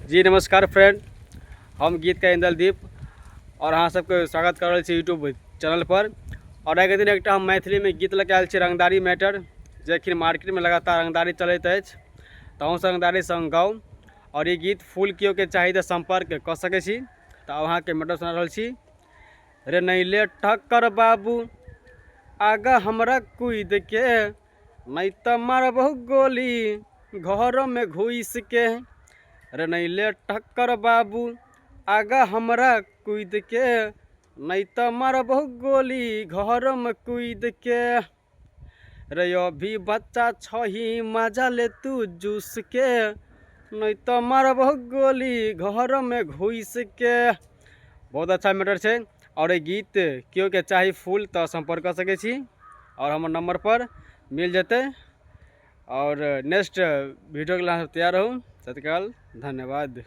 जी नमस्कार फ्रेंड, हम गीतकार इंदलदीप और अहाँ सबके स्वागत कर रहल छी यूट्यूब चैनल पर। और आइके दिन एकटा हम मैथिलीमे गीत लऽ के आयल छी, रंगदारी मैटर, जे अखन मार्केटमे लगातार रंगदारी चलैत अछि, तऽ अहूँ सब रंगदारी सङ्ग गाउ। और ई गीत फुल केओके चाही तऽ सम्पर्क कऽ सकै छी। तऽ अहाँके मैटर सुना रहल छी। रे नहीं ले ठक्कर बाबू आगा हमरा कूद के, नहीं तऽ मारबहु गोली घरमे घुसि के। रे नहीं ले ठक्कर बाबू आगा हमरा कूद के, नहीं तऽ मारबहु गोली घरमे कूद के। रे अभी बच्चा छही मजा ले तू जूस के, नहीं तऽ मारबहु गोली घरमे घुसि के। बहुत अच्छा मैटर छै। आओर ई गीत केओके चाही फुल तऽ सम्पर्क कऽ सकै छी आओर हमर नम्बरपर मिल जेतै। आओर नेक्स्ट वीडियोके लेल अहाँ तैयार रहू। तत्काल धन्यवाद।